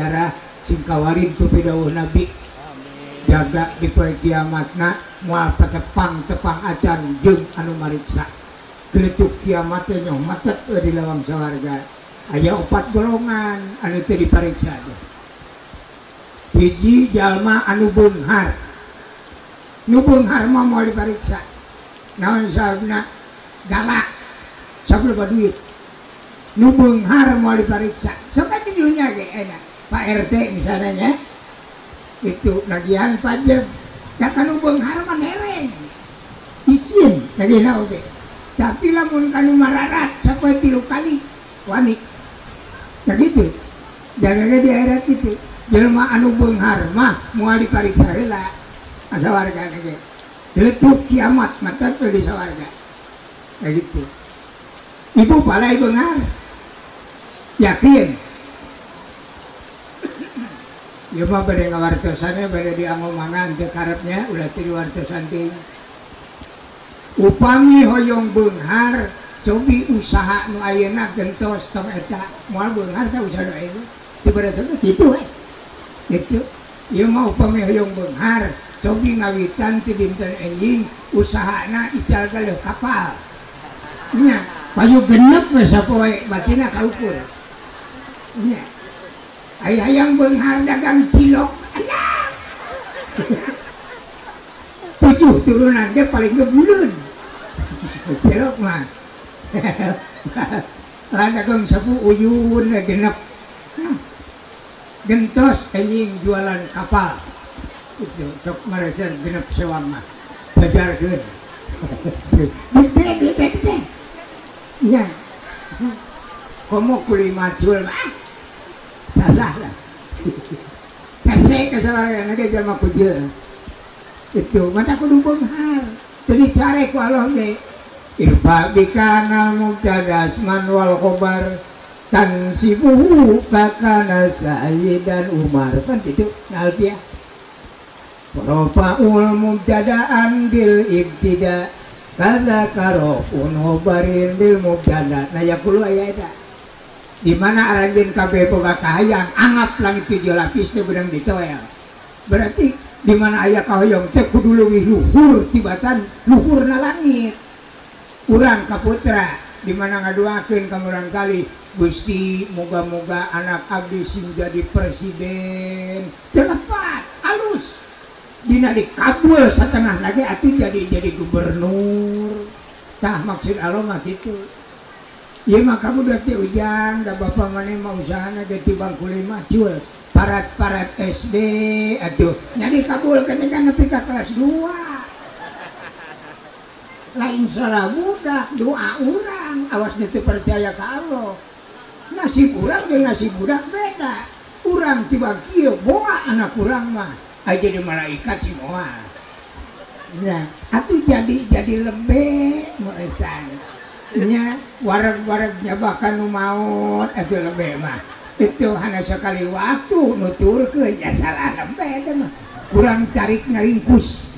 Ziarah sing kawarin ku pidawuh Nabi. Jaga di poe kiamatna moal patepang-tepang acan jeung anu mariksa. Geletuk kiamat teh nyoh matet di lawang sawarga. Aya 4 golongan anu teu dipariksa teh. Hiji jalma anu beunghar. Nu beunghar mah moal dipariksa. Naon sababna? Galak. Sabab duit. Nu beunghar moal dipariksa. Sok di dunya ge enak. Pak RT misalnya nya. Itu nagihan pajak. Da kanu beunghar mah ngereng. Isin nagihna oge. Tapi lamun kanu mararat sapoe 3 kali wani. Nah gitu. Jagana di akhirat itu. Jelema anu beunghar mah moal dipariksa heula asa warga ge. Geletuk kiamat mata teu di sawarga. Nah gitu. Ibu palai beunghar. Yakin. Ieu mah bade ngawartosanna bade diangomangan teu karepnya ulah teu diwartosan teuing. Upami hoyong beunghar cobi usaha nu ayeuna gentos tong eta moal beunghar teh usaha nu ayeuna teu berarti kitu we. Gitu. Ieu mah upami hoyong beunghar cobi ngawitan ti dinten enjing usahana ical galeuh kapal. Nya payu genep we sapoe batina kaukur. Nya ai hayang beunghar dagang cilok alah. 7 turunan dia paling gebuleun. Cilok mah. Lah dagang sapu uyun genep. Gentos anjing jualan kapal. Itu sok mareser genep sewang mah. Jajarkeun. Gede gede gede. Nya. Komo kuli macul mah. Salah lah. Kase kasalahan ge jalma kujeun. Itu mata kudu beunghar. Jadi care ku Allah ge. Irfa bikana mubtada asman wal khobar tansibuhu bakana sayyidan Umar kan itu alfiah. Rafaul mubtada'an bil ibtida kadza karofun khobarin bil mubtada. Nah yaqulu aya eta. Di mana aranjeun kabeh boga kahayang anggap langit 7 lapis teh beunang ditoel. Berarti di mana aya kahoyong teh kudu leuwih luhur tibatan luhurna langit. Urang kaputra di mana ngaduakeun ka murang kali Gusti moga-moga anak abdi sing jadi presiden. Teu lepat alus. Dina dikabul setengah lagi atuh jadi gubernur. Tah maksud Allah mah kitu. Ieu mah kamu udah teh ujang da bapak maneh mah usahana ge tibang kulima cul. Parat-parat SD atuh nyadi kabul kan nepi ka kelas 2. Lain salah budak doa urang awas teu percaya ka Allah. Nasib urang jeung nasib budak beda. Urang tiba kieu boa anak urang mah aya jadi malaikat si moal. Nah atuh jadi lebe moesan nya wareg-wareg nyabakan nu maot atuh lebe mah. Itu hanya sekali waktu nuturkeun ya salah lebe teh mah. Kurang tarik ngaringkus.